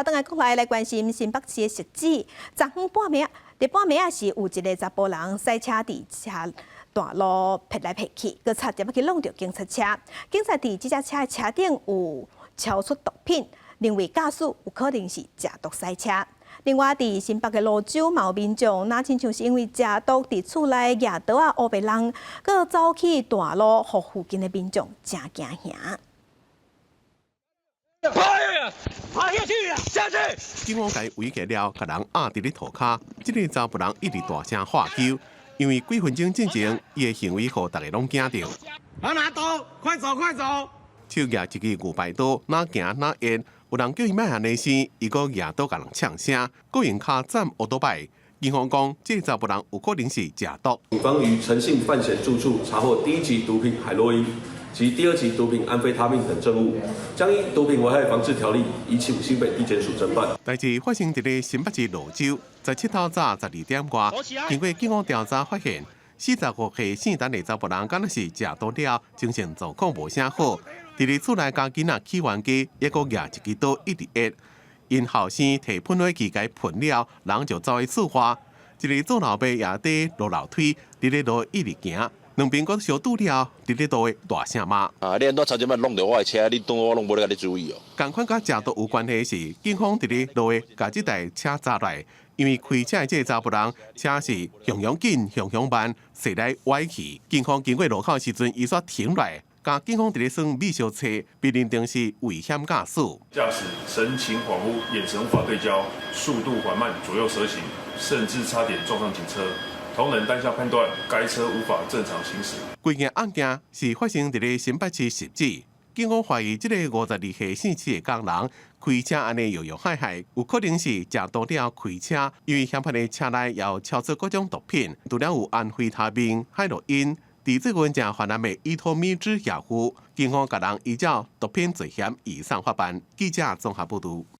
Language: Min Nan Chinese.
頭轉來國內來關心新北市的汐止，昨昏半暝，佇半暝仔時有一个查埔人駛車佇車大路撇來撇去，閣差點仔去挵著警察車。警察佇這隻車的車頂有搜出毒品，認為駕駛有可能是食毒駛車。另外，佇新北的蘆洲嘛有民眾，若親像是因為食毒佇厝內舉刀仔烏白弄，閣走去大路，予附近的民眾誠驚嚇。趴下，趴下去啊！下去！警方共圍起了，共人壓佇咧塗跤，這个查埔人一直大聲喝救，因為幾分鐘進前，伊的行為予大家攏驚著。他拿刀，快走快走！手舉一支牛排刀，若行若吔，有人叫伊莫按呢時，伊閣舉刀共人嗆聲，閣用跤斬烏多擺。警方講，這个查埔人有可能是食毒。警方於陳姓范顯住處查獲第一級毒品海洛因及第二級毒品安非他命等證物，將依毒品危害防制條例移請新北地檢署偵辦。代誌發生佇咧新北市蘆洲，17號早12點外，經過警方調查發現，45歲姓陳的查埔人，敢若是食毒了，精神狀況無啥好，佇咧厝內共囡仔起冤家，抑閣舉一支刀一直吔。𪜶後生提噴火器共伊噴了，人就走去厝外。一个做老爸也佇落樓梯，佇咧路一直行，兩邊閣相拄了，佇咧路大聲罵。啊！你按怎差點仔挵著我的車？你當我攏無咧共你注意哦。仝款佮食毒有關係是，警方佇咧路共這台車查來，因為開車的這个查埔人車是雄雄緊、雄雄慢，駛來歪去。警方經過路口時陣，伊煞停落來，共警方佇咧耍秘小冊，被認定是危險駕駛。駕駛神情恍惚，眼神無法對焦，速度緩慢，左右蛇行，甚至差點撞上警車。同仁當下判斷，該車無法正常行駛。規件案件是發生佇咧新北市汐止，警方懷疑這个52歲姓施的工人開車按呢搖搖晃晃，有可能是食毒了開車，因為嫌犯的車內也有搜出各種毒品，除了有安非他命、海洛因，佇最近誠泛濫的依托咪酯藥物，警方共人依照毒品罪嫌移送法辦。記者綜合報導。